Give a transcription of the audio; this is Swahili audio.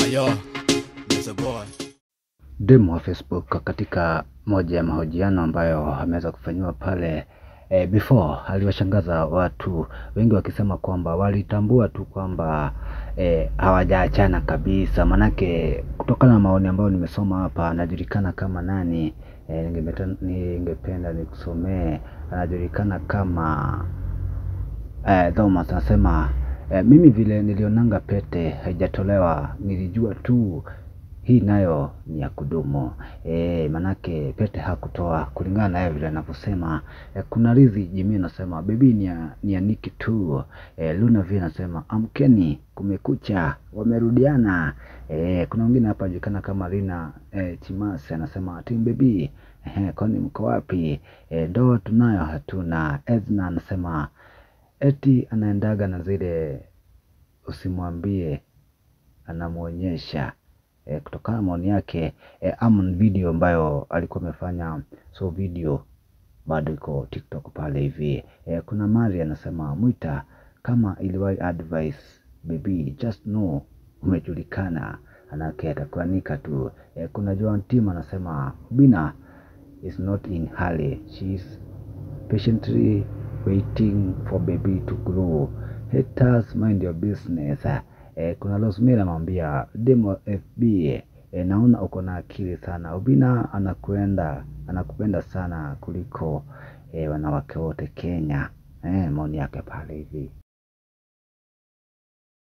Ayo, it's a boy. Demu wa Facebook katika moja ya mahojiano ambayo ameweza kufanyiwa pale before aliwashangaza watu wengi wakisema kwamba walitambua tu kwamba hawajaachana kabisa. Manake kutokana na maoni ambayo nimesoma hapa, anajulikana kama nani? Ningependa nikusomee. Anajulikana kama Thomas anasema mimi vile nilionanga pete haijatolewa nilijua tu hii nayo ni ya kudumu. Manake pete hakutoa kulingana naye vile anavyosema. Kuna Lizi Jimmy anasema baby ni ya Niki tu. Luna V anasema amkeni kumekucha wamerudiana. Kuna mwingine hapa anajulikana kama Lina Chimasi anasema team baby, kwani mko wapi? Ndoa tunayo hatuna. Ezna anasema eti anaendaga na zile usimwambie anamuonyesha. Kutokana na maoni yake ama video ambayo alikuwa amefanya, so video bado iko TikTok pale hivi. Kuna Mari anasema Mwita kama iliwahi advice baby just know umejulikana, anake atakuanika tu. Kuna Joan Tim anasema Bina is not in hurry, she is patiently waiting for baby to grow. Haters mind your business. Kuna Rosemary anamwambia Demo FB, naona uko na akili sana. Obina anakupenda sana kuliko wanawake wote Kenya. Maoni yake pale hivi.